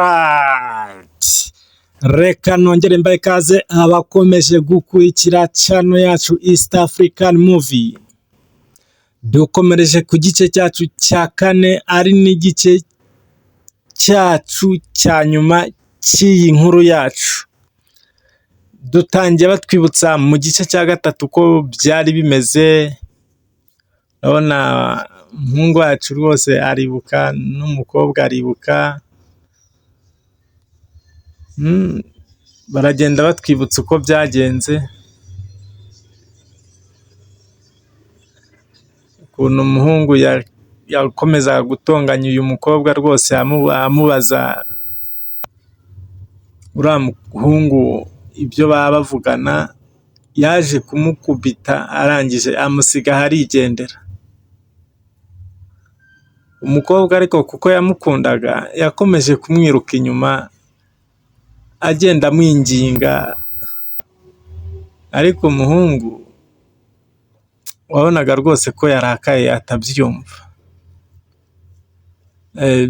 Alright. Reka nongere mbahe ikaze abakomeje gukurikira channel yacu East African Movie. Dukomereje ku gice cyacu cya kane ari n'igice cyacu cya nyuma cy'iyi nkuru yacu. Dutangiye batwibutsa mu gice cya gatatu ko byari bimeze, urabona umuhungu wacu rwose aribuka n'umukobwa aribuka, baragenda batwibutsa uko byagenze, ukuntu umuhungu yakomezaga gutonganya uyu mukobwa rwose amubaza uriya muhungu ibyo baba bavugana, yaje kumukubita arangije amusiga aho arigendera. Umukobwa ariko kuko yamukundaga yakomeje kumwiruka inyuma agenda amwinginga, ariko umuhungu wabonaga rwose ko yarakaye atabyumva.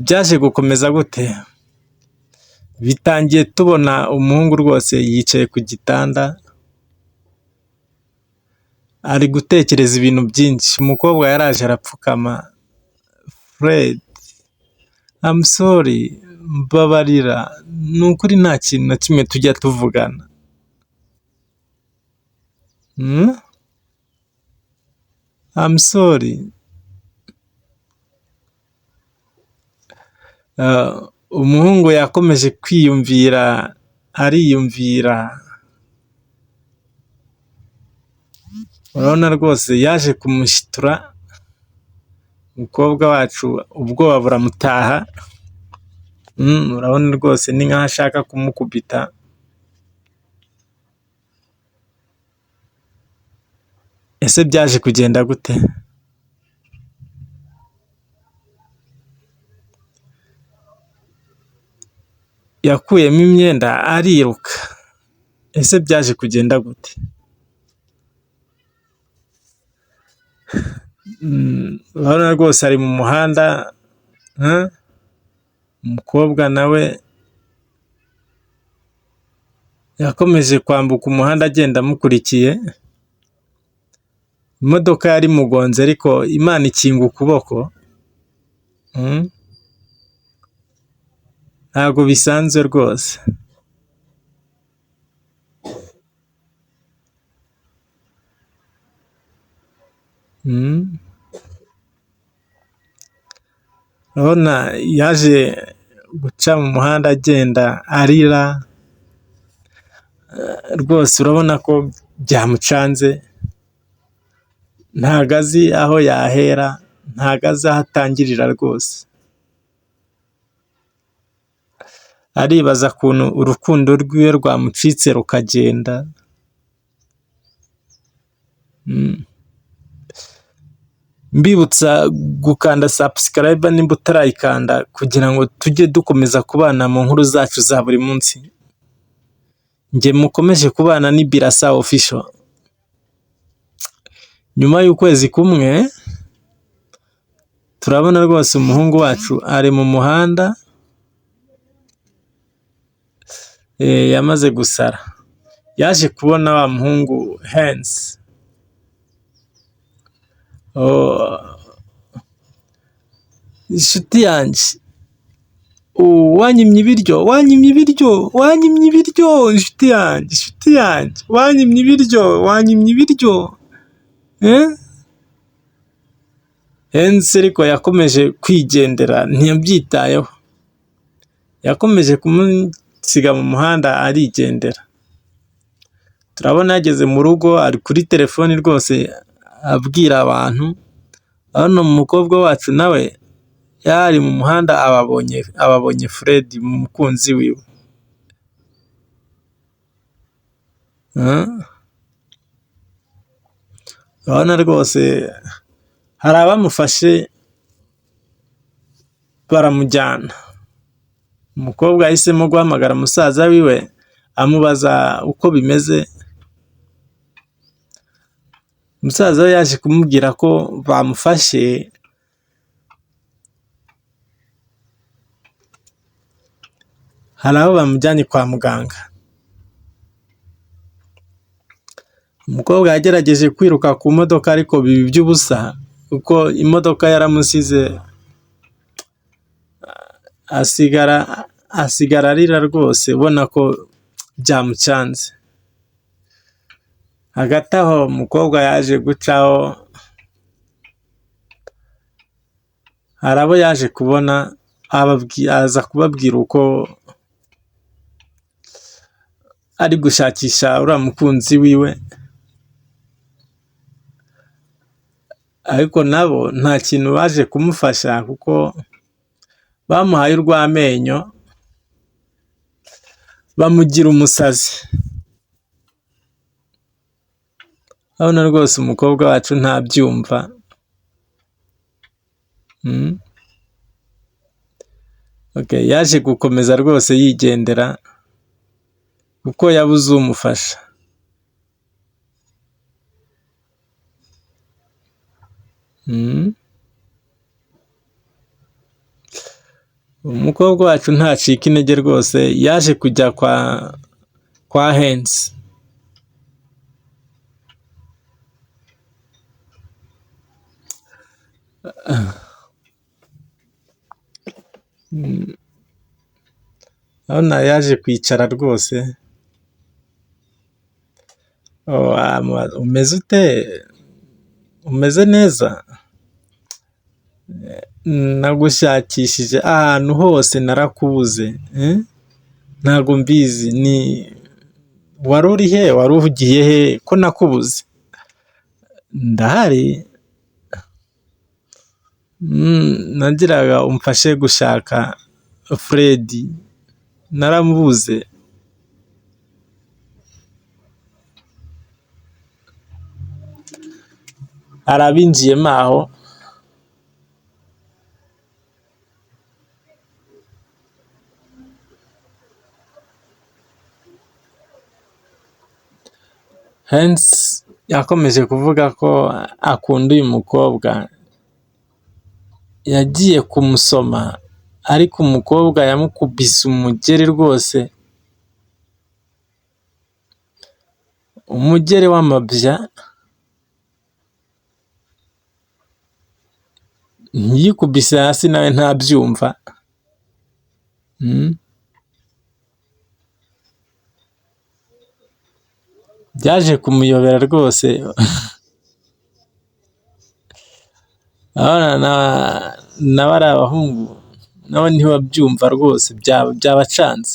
Byaje gukomeza gute? Bitangiye tubona umuhungu rwose yicaye ku gitanda, ari gutekereza ibintu byinshi. Umukobwa yaraje arapfukama, Fred, I'm sorry, mbabarira, ni ukuri nta kintu na kimwe tujya tuvugana. I'm sorry. Umuhungu yakomeje kwiyumvira, ariyumvira, urabona rwose yaje kumushitura, umukobwa wacu ubwoba buramutaha, urabona rwose ni nkaho ashaka kumukubita. Ese byaje kugenda gute? Yakuyemo imyenda ariruka. Ese byaje kugenda gute? Urabona rwose ari mu muhanda, umukobwa nawe yakomeje kwambuka umuhanda agenda amukurikiye, imodoka yari imugonze ariko Imana ikinga ukuboko, ntabwo bisanzwe rwose. Urabona yaje guca mu muhanda agenda arira, rwose urabona ko byamucanze, ntago azi aho yahera, ntago azi aho atangirira rwose. Aribaza ukuntu urukundo rwiwe rwamucitse rukagenda. Mbibutsa gukanda subscribe nimba utarayikanda kugira ngo tujye dukomeza kubana mu nkuru zacu za buri munsi. Njye mukomeje kubana ni Birasa Official. Nyuma y'ukwezi kumwe turabona rwose umuhungu wacu ari mu muhanda, yamaze gusara. Yaje kubona wa muhungu Hensi. Inshuti yanjye, wanyimye ibiryo, wanyimye ibiryo, wanyimye ibiryo, inshuti yanjye, inshuti yanjye, wanyimye ibiryo, wanyimye ibiryo. Hensi ariko yakomeje kwigendera ntiyabyitayeho, yakomeje kumusiga mu muhanda arigendera. Turabona yageze mu rugo ari kuri telefoni rwose abwira abantu, hano umukobwa wacu nawe yari mu muhanda ababonye Fred umukunzi wiwe. Urabona rwose hari abamufashe baramujyana. Umukobwa yahisemo guhamagara musaza wiwe amubaza uko bimeze, Musaza we yaje kumubwira ko bamufashe Hari aho bamujyanye kwa muganga. Umukobwa yagerageje kwiruka ku modoka ariko biba iby'ubusa kuko imodoka yaramusize asigara arira rwose ubona ko byamucanze. Hagati aho umukobwa yaje gucaho, hari abo yaje kubona aza kubabwira uko ari gushakisha uriya mukunzi wiwe, ariko nabo nta kintu baje kumufasha kuko bamuhaye urw'amenyo bamugira umusazi. Urabona rwose umukobwa wacu ntabyumva. Yaje gukomeza rwose yigendera kuko yabuze umufasha. Umukobwa wacu ntacika intege rwose, yaje kujya kwa Hensi. Urabona yaje kwicara rwose. Umeze ute? Umeze neza? Nagushakishije ahantu hose narakubuze, ntabwo mbizi, ni wari uri he? Wari uhugiye he ko nakubuze? Ndahari, nagiraga umfashe gushaka Fred, naramubuze. Hari abinjiyemo aho. Hensi yakomeje kuvuga ko akunda uyu mukobwa, yagiye kumusoma ariko umukobwa yamukubise umugeri rwose, umugeri w'amabya, ntiyikubise hasi nawe ntabyumva. Byaje kumuyobera rwose. Na bariya bahungu nabo ntibabyumva rwose, byabacanze.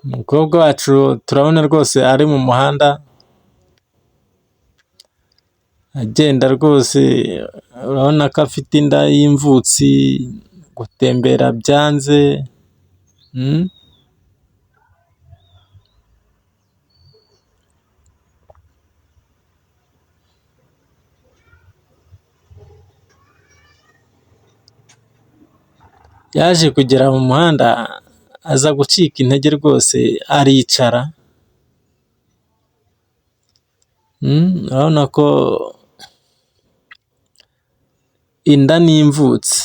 Umukobwa wacu turabona rwose ari mu muhanda, agenda rwose urabona ko afite inda y'imvutsi, gutembera byanze. Yaje kugera mu muhanda aza gucika intege rwose aricara. Urabona ko inda ni imvutsi.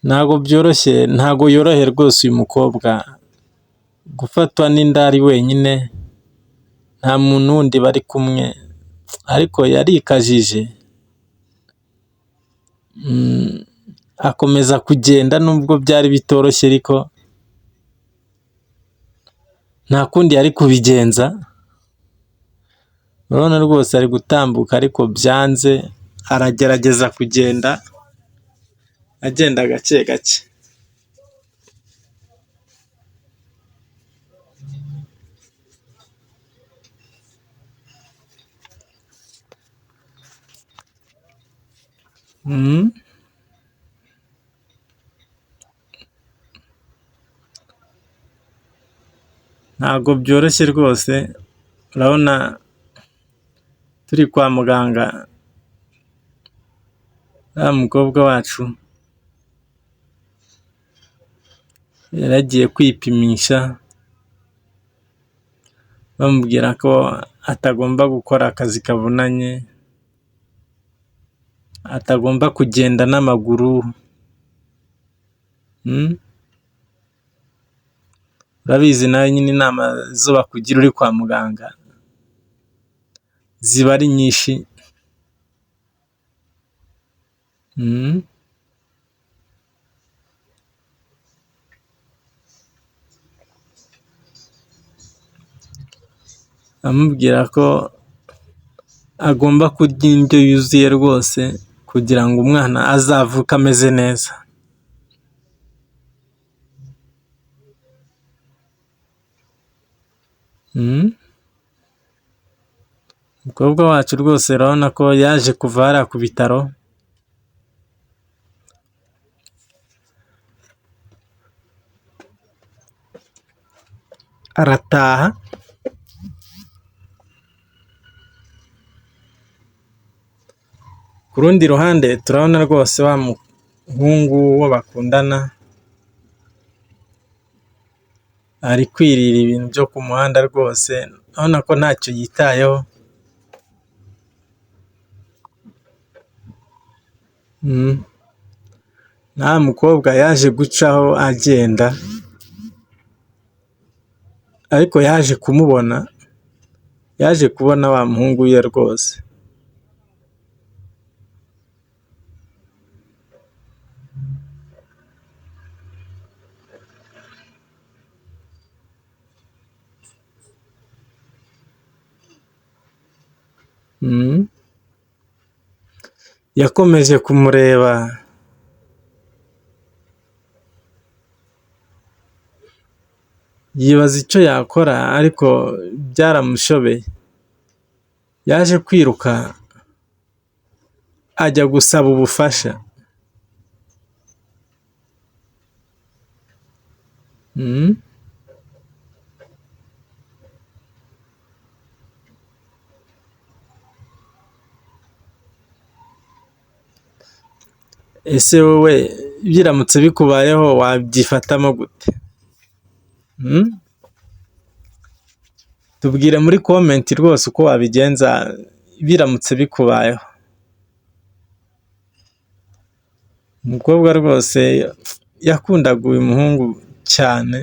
Ntabwo byoroshye, ntabwo yoroheye rwose uyu mukobwa gufatwa n'inda ari wenyine, nta muntu wundi bari kumwe, ariko yarikajije akomeza kugenda nubwo byari bitoroshye ariko nta kundi yari kubigenza. Urabona rwose ari gutambuka ariko byanze, aragerageza kugenda agenda gake gake. Ntabwo byoroshye rwose, urabona turi kwa muganga. Uriya mukobwa wacu yaragiye kwipimisha, bamubwira ko atagomba gukora akazi kavunanye, atagomba kugenda n'amaguru. Urabizi nawe nyine inama zo bakugira uri kwa muganga ziba ari nyinshi. Amubwira ko agomba kurya indyo yuzuye rwose kugira ngo umwana azavuke ameze neza. Umukobwa wacu rwose urabona ko yaje kuva hariya ku bitaro, arataha. Ku rundi ruhande turabona rwose wa muhungu wo bakundana ari kwirira ibintu byo ku muhanda rwose, urabona ko ntacyo yitayeho. Na wa mukobwa yaje gucaho agenda, ariko yaje kumubona, yaje kubona wa muhungu we rwose. Yakomeje kumureba. Yibaza icyo yakora ariko byaramushobeye. Yaje kwiruka ajya gusaba ubufasha. Ese wowe biramutse bikubayeho wabyifatamo gute? Tubwire muri comment rwose uko wabigenza biramutse bikubayeho. Umukobwa rwose yakundaga uyu muhungu cyane,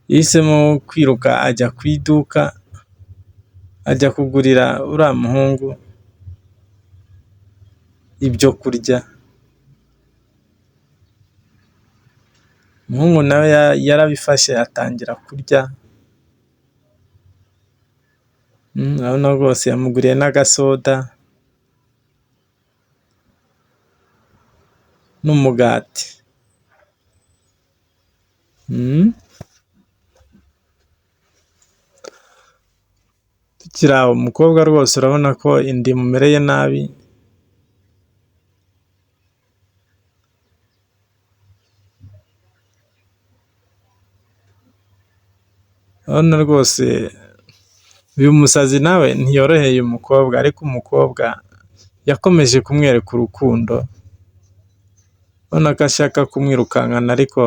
yahisemo kwiruka ajya ku iduka, ajya kugurira uriya muhungu ibyo kurya. Umuhungu nawe yarabifashe atangira kurya, urabona rwose yamuguriye n'agasoda n'umugati. Tukiri aho umukobwa rwose urabona ko inda imumereye nabi. Urabona rwose uyu musazi nawe ntiyoroheye umukobwa, ariko umukobwa yakomeje kumwereka urukundo, urabona ko ashaka kumwirukankana ariko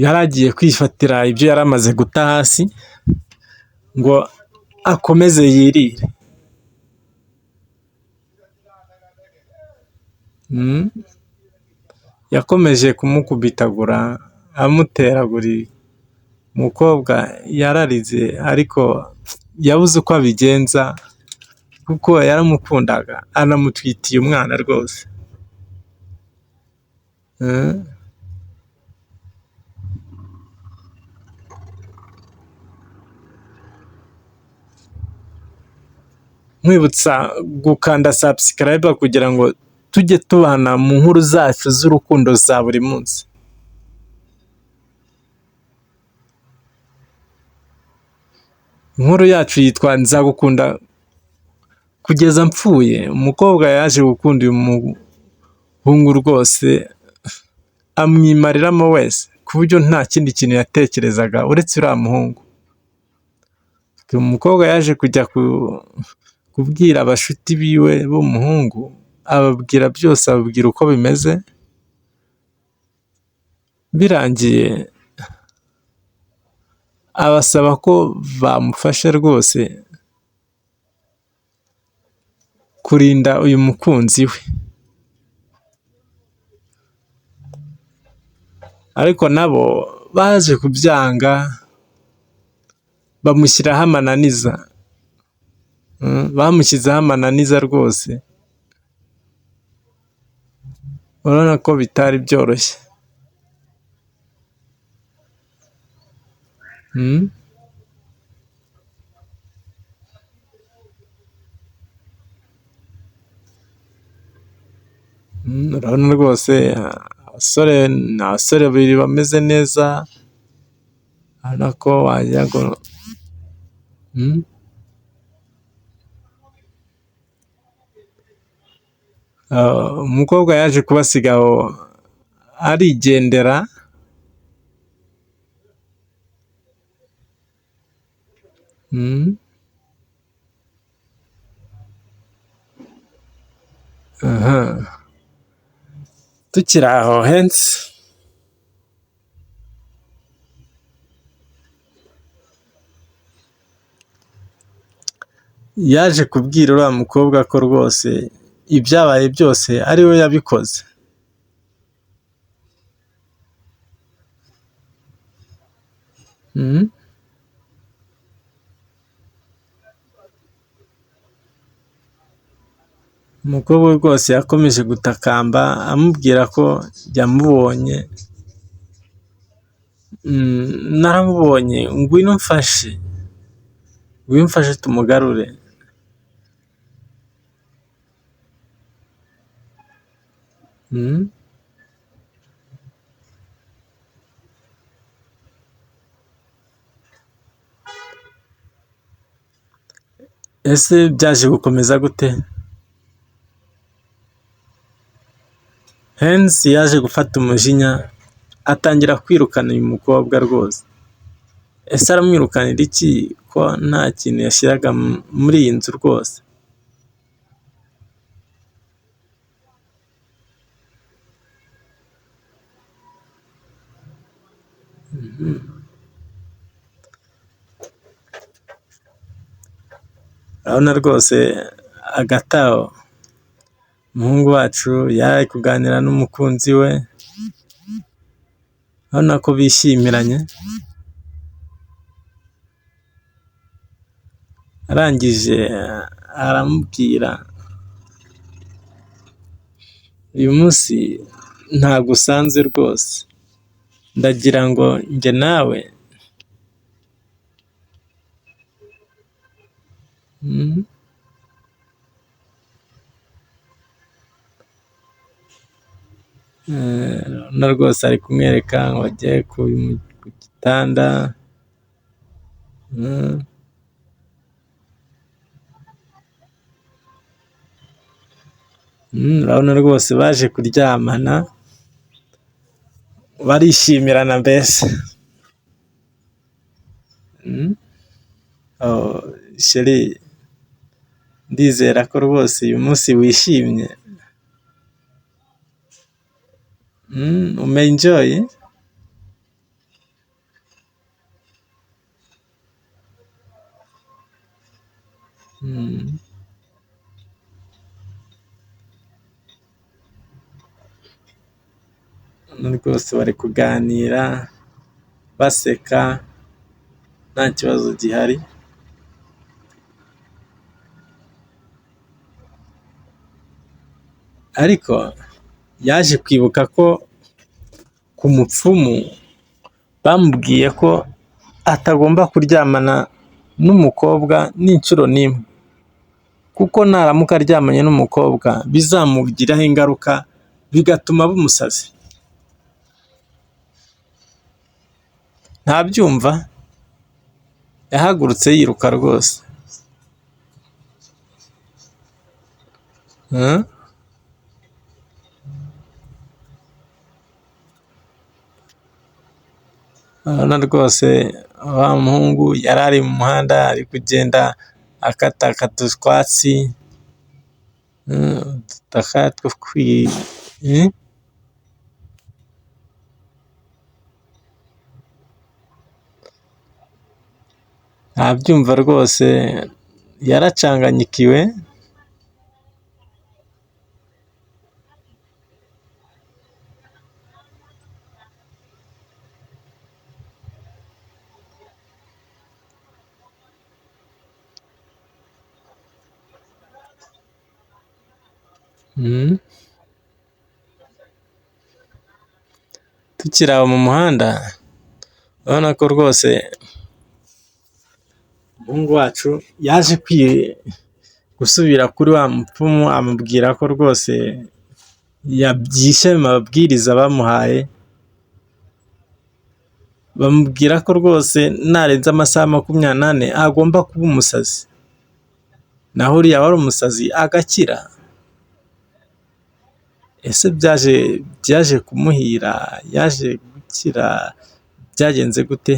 yari agiye kwifatira ibyo yari amaze guta hasi ngo akomeze yirire. Yakomeje kumukubitagura amuteragura, umukobwa yararize ariko yabuze uko abigenza kuko yaramukundaga, anamutwitiye umwana rwose. Nkwibutsa gukanda subscribe kugira ngo tujye tubana mu nkuru zacu z'urukundo za buri munsi. Inkuru yacu yitwa Nzagukunda kugeza mpfuye. Umukobwa yaje gukunda uyu muhungu rwose amwimariramo wese ku buryo nta kindi kintu yatekerezaga uretse uriya muhungu. Umukobwa yaje kujya kubwira abashuti biwe b'umuhungu, ababwira byose, ababwira uko bimeze, birangiye abasaba ko bamufasha rwose kurinda uyu mukunzi we. Ariko nabo baje kubyanga, bamushyiraho amananiza, bamushyizeho amananiza rwose, urabona ko bitari byoroshye. Urabona rwose abasore ni abasore babiri bameze neza, urabona ko wagira ngo umukobwa yaje kubasiga aho arigendera. Tukiri aho Hensi yaje kubwira uriya mukobwa ko rwose ibyabaye byose ari we yabikoze. Umukobwa rwose yakomeje gutakamba amubwira ko yamubonye, naramubonye ngwino umfashe, ngwino umfashe tumugarure. Ese byaje gukomeza gute? Hensi yaje gufata umujinya atangira kwirukana uyu mukobwa rwose. Ese aramwirukanira iki ko nta kintu yashyiraga muri iyi nzu rwose? Urabona rwose hagati aho umuhungu wacu yari ari kuganira n'umukunzi we, urabona ko bishimiranye, arangije aramubwira uyu munsi ntabwo usanze rwose, ndagira ngo njye nawe urabona rwose ari kumwereka ngo ajye ku gitanda. Urabona rwose baje kuryamana, barishimirana mbese. Chérie ndizera ko rwose uyu munsi wishimye, ume enjoy? Rwose bari kuganira baseka nta kibazo gihari. Ariko yaje kwibuka ko ku mupfumu bamubwiye ko atagomba kuryamana n'umukobwa n'inshuro n'imwe, kuko naramuka aryamanye n'umukobwa bizamugiraho ingaruka bigatuma aba umusazi. Ntabyumva, yahagurutse yiruka rwose. Urabona rwose wa muhungu yari ari mu muhanda ari kugenda akatakata utwatsi, udutaka two kwi. Ntabyumva rwose yaracanganyikiwe. Tukiri aho mu muhanda, urabona ko rwose umuhungu wacu yaje gusubira kuri wa mupfumu, amubwira ko rwose yishe amabwiriza bamuhaye, bamubwira ko rwose narenza amasaha 24 agomba kuba umusazi, naho uriya wari umusazi agakira. Ese byaje kumuhira, yaje gukira, byagenze gute?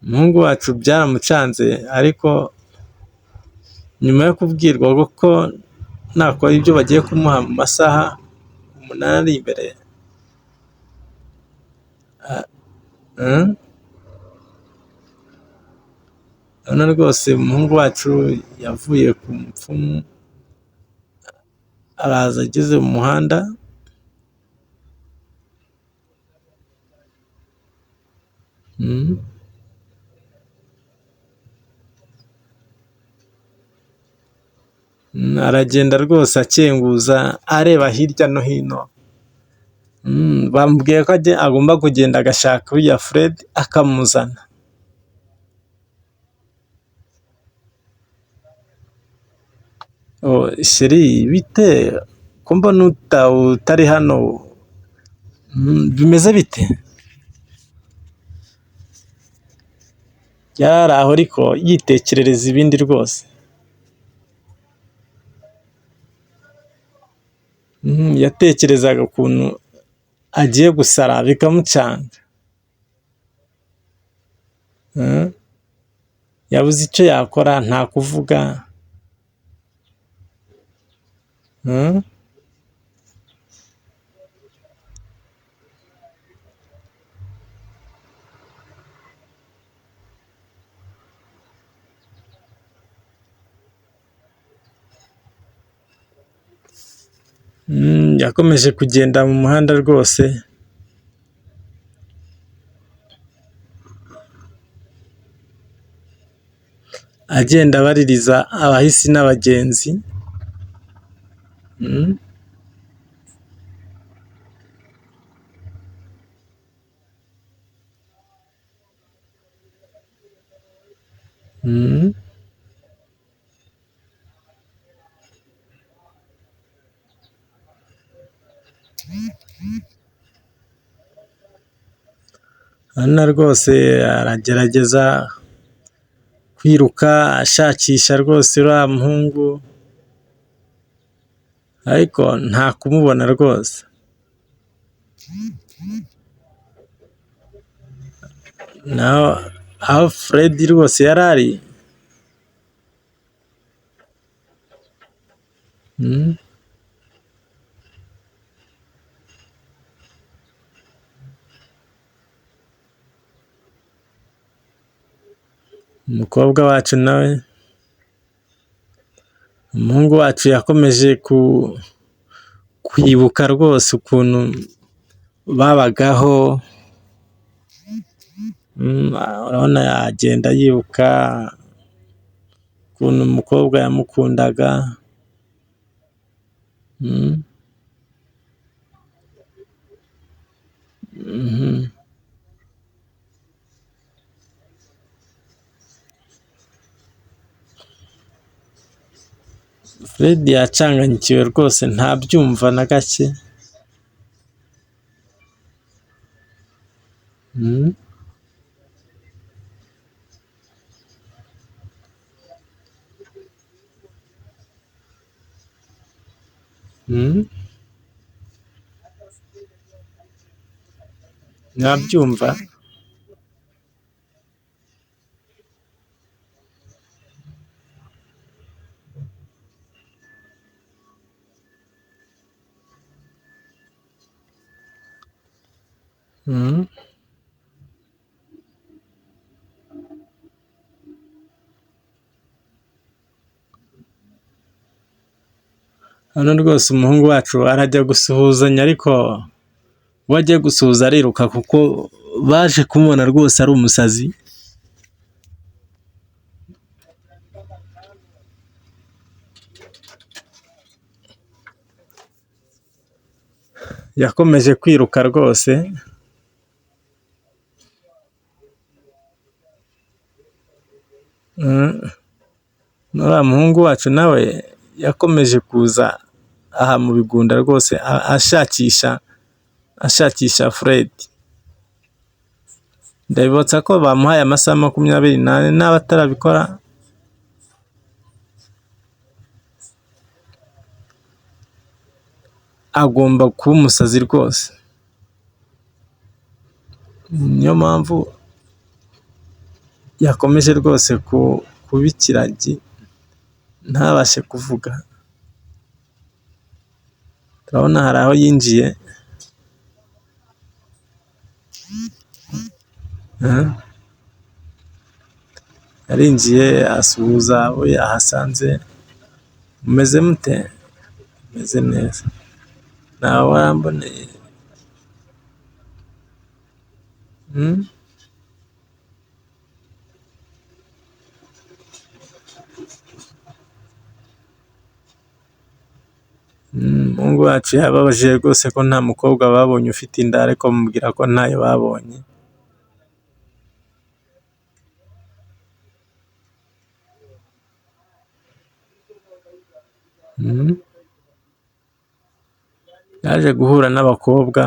Umuhungu wacu byaramucanze, ariko nyuma yo kubwirwa ko nakora ibyo bagiye kumuha mu masaha 8 ari imbere, urabona rwose umuhungu wacu yavuye ku mupfumu, araza ageze mu muhanda. Aragenda rwose akenguza areba hirya no hino, bamubwiye ko agomba kugenda agashaka uriya Fred akamuzana. Chérie bite ko mbona utari hano, bimeze bite? Yari aho ariko yitekerereza ibindi rwose. Yatekerezaga ukuntu agiye gusara bikamucanga. Yabuze icyo yakora, nta kuvuga. Yakomeje kugenda mu muhanda rwose. Agenda abaririza abahisi n'abagenzi. Hano rwose aragerageza kwiruka ashakisha rwose uriya muhungu, ariko nta kumubona rwose. Naho aho Fred rwose yari ari. Umukobwa wacu nawe, umuhungu wacu yakomeje kwibuka rwose ukuntu babagaho, urabona agenda yibuka ukuntu umukobwa yamukundaga. Fred yacanganyikiwe rwose ntabyumva na gake. Mwabyumva? Hano rwose umuhungu wacu arajya gusuhuzanya, ariko uwo agiye gusuhuza ariruka kuko baje kumubona rwose ari umusazi. Yakomeje kwiruka rwose. Uriya muhungu wacu nawe yakomeje kuza aha mu bigunda rwose ashakisha Fred. Ndabibutsa ko bamuhaye amasaha 24, naba atarabikora agomba kuba umusazi rwose. Niyo mpamvu yakomeje rwose kuba ikiragi ntabashe kuvuga. Turabona hari aho yinjiye. Yarinjiye asuhuza abo yahasanze, mumeze mute? Meze neza. Ntawe waramboneye. Umuhungu wacu yababajije rwose ko nta mukobwa babonye ufite inda, ariko bamubwira ko ntayo babonye. Yaje guhura n'abakobwa.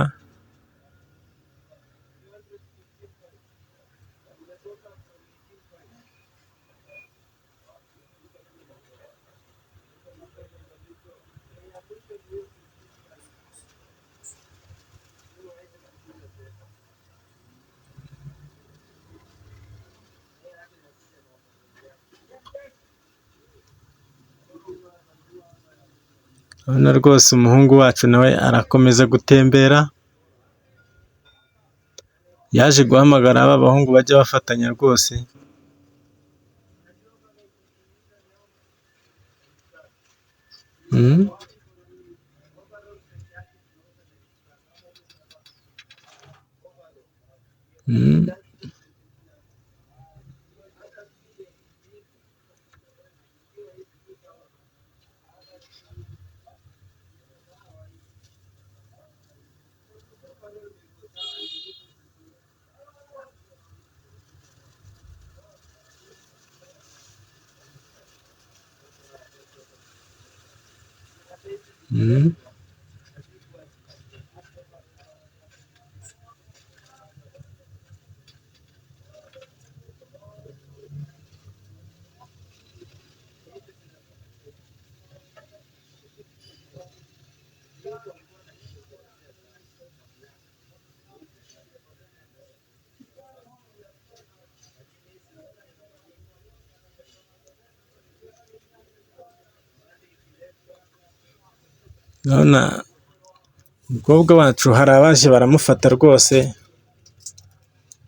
Urabona rwose umuhungu wacu nawe arakomeza gutembera, yaje guhamagara ba bahungu bajya bafatanya rwose. Urabona umukobwa wacu hari abaje baramufata rwose,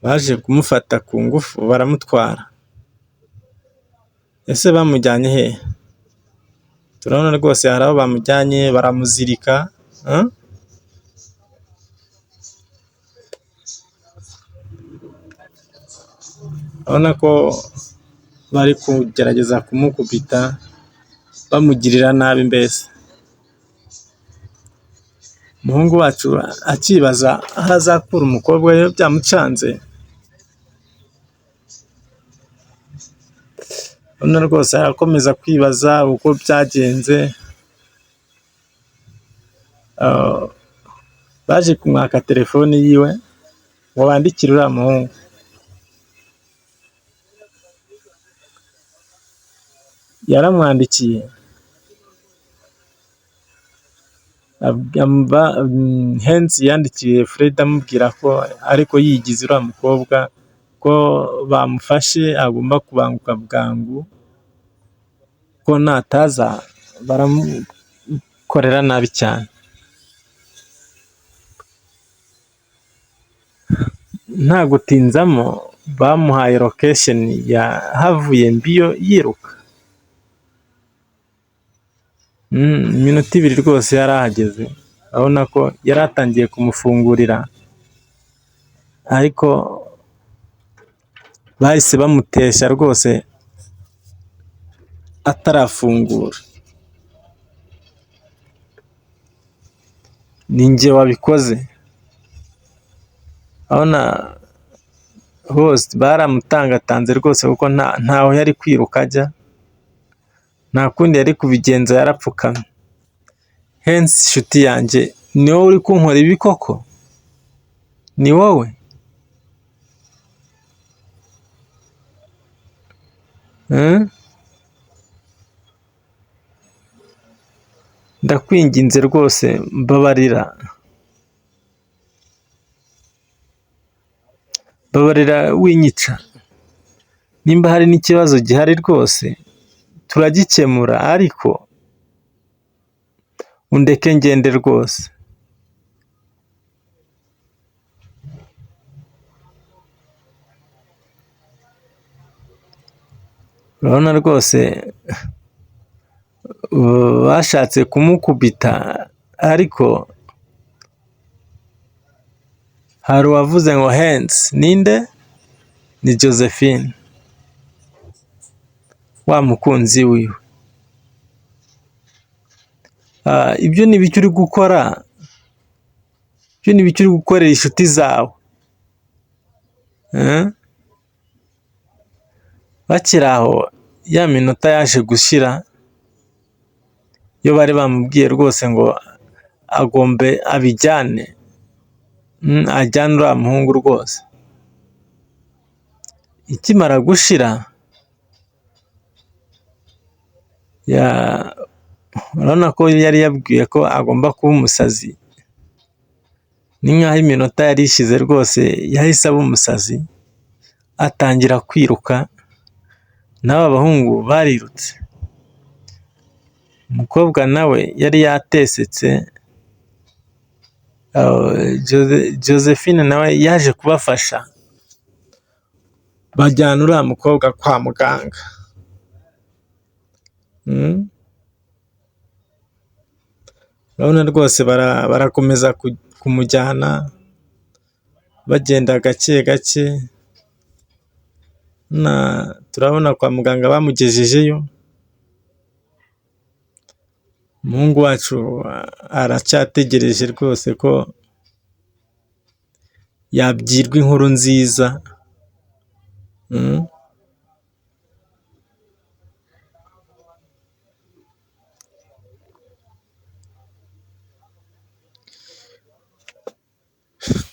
baje kumufata ku ngufu baramutwara. Ese bamujyanye hehe? Turabona rwose hari aho bamujyanye baramuzirika. Urabona ko bari kugerageza kumukubita bamugirira nabi mbese. Umuhungu wacu akibaza aho azakura umukobwa we byamucanze. Urabona rwose arakomeza kwibaza uko byagenze. Baje kumwaka telefoni yiwe ngo bandikire uriya muhungu. Yaramwandikiye. Hensi yandikiye Fred amubwira ko ariko yigize uriya mukobwa ko bamufashe agomba kubanguka bwangu, ko nataza baramukorera nabi cyane. Nta gutinzamo bamuhaye location yahavuye mbiyo yiruka. Iminota 2 rwose yari ahageze, urabona ko yari atangiye kumufungurira, ariko bahise bamutesha rwose atarafungura. Ni njye wabikoze. Urabona hose baramutangatanze rwose kuko ntaho yari kwiruka ajya, nta kundi yari kubigenza, yarapfukamye. Hensi inshuti yanjye, ni wowe uri kunkora ibi koko? Ni wowe? Ndakwinginze rwose mbabarira. Mbabarira winyica. Nimba hari n'ikibazo gihari rwose turagikemura, ariko undeke ngende rwose. Urabona rwose bashatse kumukubita, ariko hari uwavuze ngo Hensi ninde? Ni Josephine wa mukunzi wiwe. Ibyo ni ibiki uri gukora? Ibyo ni ibiki uri gukorera inshuti zawe? Bakiri aho ya minota yaje gushira, iyo bari bamubwiye rwose ngo agombe abijyane, ajyane uriya muhungu rwose. Ikimara gushira, urabona ko yari yabwiwe ko agomba kuba umusazi, ni nk'aho iminota yari ishize rwose yahise aba umusazi, atangira kwiruka, n'aba bahungu barirutse. Umukobwa nawe yari yatesetse, Josephine nawe yaje kubafasha, bajyana uriya mukobwa kwa muganga. Urabona rwose barakomeza kumujyana, bagenda gake gake, turabona kwa muganga bamugejejeyo, umuhungu wacu aracyategereje rwose ko yabwirwa inkuru nziza.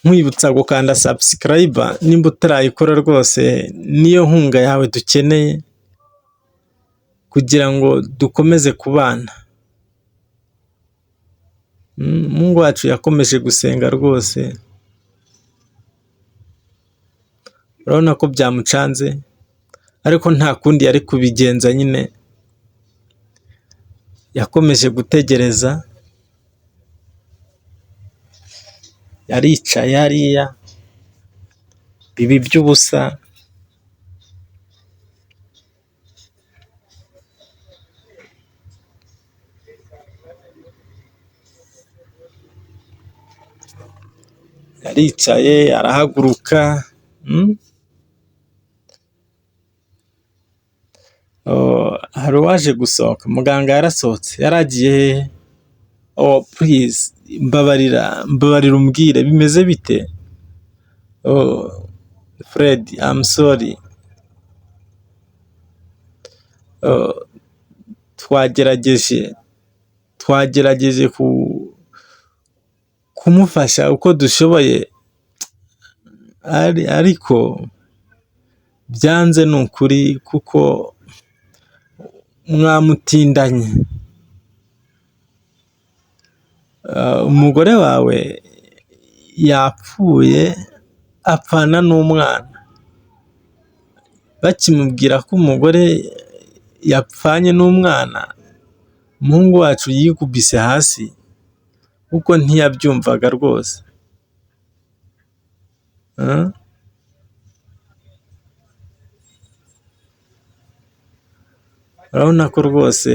Nkwibutsa gukanda subscribe nimba utarayikora rwose, niyo nkunga yawe dukeneye kugira ngo dukomeze kubana. Umuhungu wacu yakomeje gusenga rwose, urabona ko byamucanze, ariko nta kundi yari kubigenza nyine, yakomeje gutegereza, yaricaye hariya, biba iby'ubusa. Yaricaye arahaguruka, hari uwaje gusohoka, muganga yarasohotse, yari agiye hehe? Oh please, mbabarira, mbabarira umbwire bimeze bite? Oh Fred, I'm sorry. Twagerageje kumufasha uko dushoboye, ariko byanze ni ukuri kuko mwamutindanye. Umugore wawe yapfuye apfana n'umwana. Bakimubwira ko umugore yapfanye n'umwana, umuhungu wacu yikubise hasi kuko ntiyabyumvaga rwose. Urabona ko rwose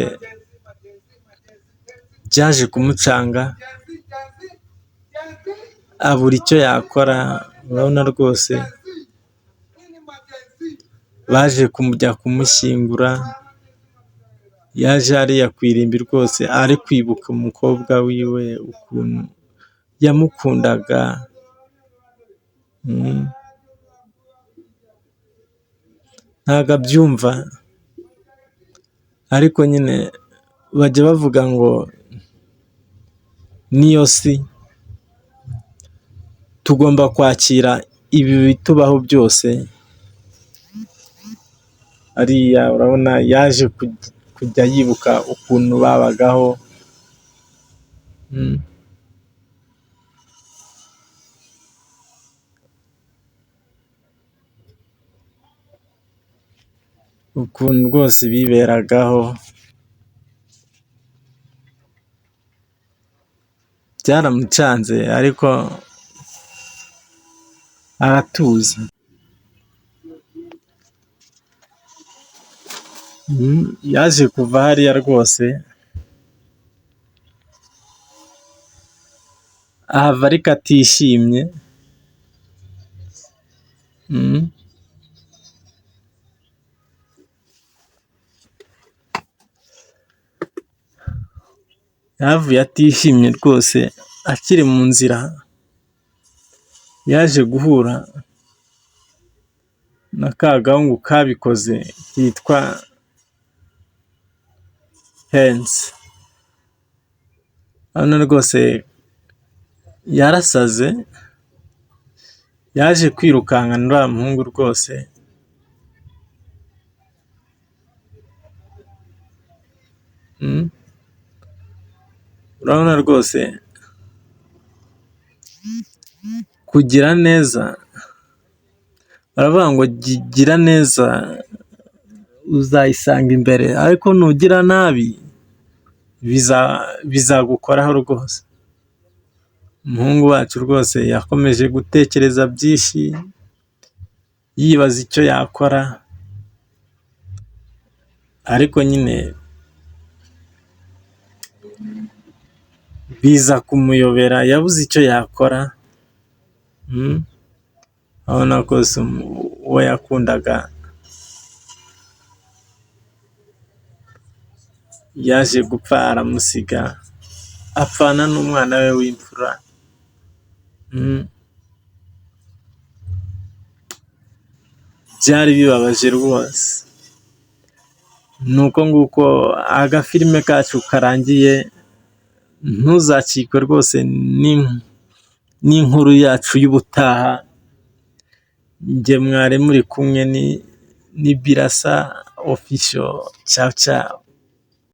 byaje kumucanga, abura icyo yakora, urabona rwose baje kujya kumushyingura, yaje hariya ku irimbi rwose ari kwibuka umukobwa wiwe ukuntu yamukundaga. Ntabwo abyumva ariko nyine bajya bavuga ngo niyo si, tugomba kwakira ibi bitubaho byose. Hariya urabona yaje kujya yibuka ukuntu babagaho. Ukuntu rwose biberagaho. Byaramucanze ariko aratuza. Yaje kuva hariya rwose, ahava ariko atishimye. Yahavuye atishimye rwose, akiri mu nzira yaje guhura na ka gahungu kabikoze kitwa Hensi. Hano rwose yarasaze, yaje kwirukankana uriya muhungu rwose. Urabona rwose kugira neza, baravuga ngo gira neza uzayisanga imbere, ariko nugira nabi bizagukoraho rwose. Umuhungu wacu rwose yakomeje gutekereza byinshi, yibaza icyo yakora, ariko nyine biza kumuyobera, yabuze icyo yakora. Urabona ko uwo yakundaga yaje gupfa aramusiga, apfana n'umwana we w'imfura. Byari bibabaje rwose. Ni uko nguko agafilime kacu karangiye, ntuzacikwe rwose n'inkuru yacu y'ubutaha. Njye mwari muri kumwe ni Birasa Official. Ciao ciao.